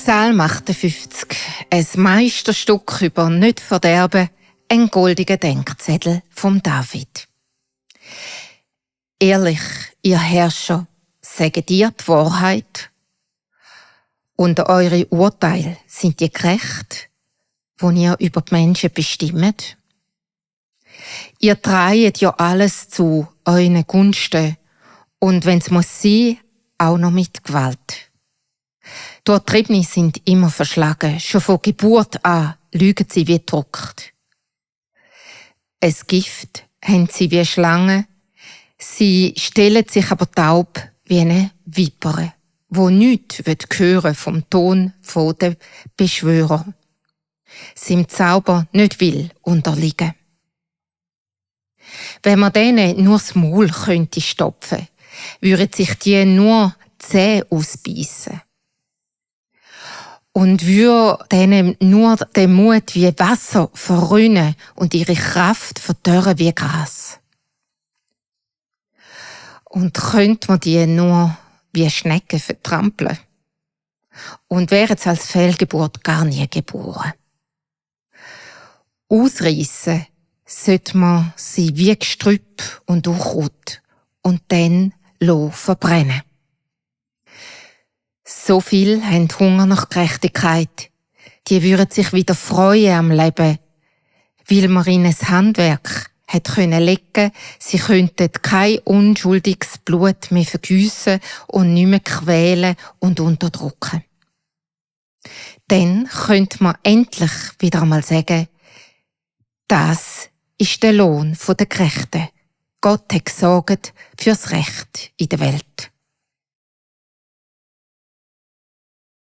Psalm 58, ein Meisterstück über nicht verderben, ein goldiger Denkzettel vom David. Ehrlich, ihr Herrscher, sagt ihr die Wahrheit? Und eure Urteile sind die gerecht, wo ihr über die Menschen bestimmt? Ihr treibt ja alles zu euren Gunsten und wenn's muss sein, auch noch mit Gewalt. Die Triebne sind immer verschlagen, schon von Geburt an lügen sie wie gedruckt. Ein Gift haben sie wie Schlangen, sie stellen sich aber taub wie eine Vipere, wo nichts hören vom Ton der Beschwörer. Sie im Zauber nicht will unterliegen. Wenn man denen nur das Maul könnte stopfen, würden sich die nur die Zähne ausbeissen. Und würde denen nur den Mut wie Wasser verrinnen und ihre Kraft verdörren wie Gras. Und könnte man die nur wie Schnecken vertrampeln. Und wären sie als Fehlgeburt gar nie geboren. Ausreissen sollte man sie wie Gestrüpp und Unkraut und dann verbrennen. So viel haben Hunger nach Gerechtigkeit. Die würden sich wieder freuen am Leben, weil man ihnen das Handwerk hat können legen. Sie könnten kein unschuldiges Blut mehr vergiessen und nicht mehr quälen und unterdrücken. Dann könnte man endlich wieder einmal sagen, das ist der Lohn der Gerechten. Gott hat gesorgt fürs Recht in der Welt.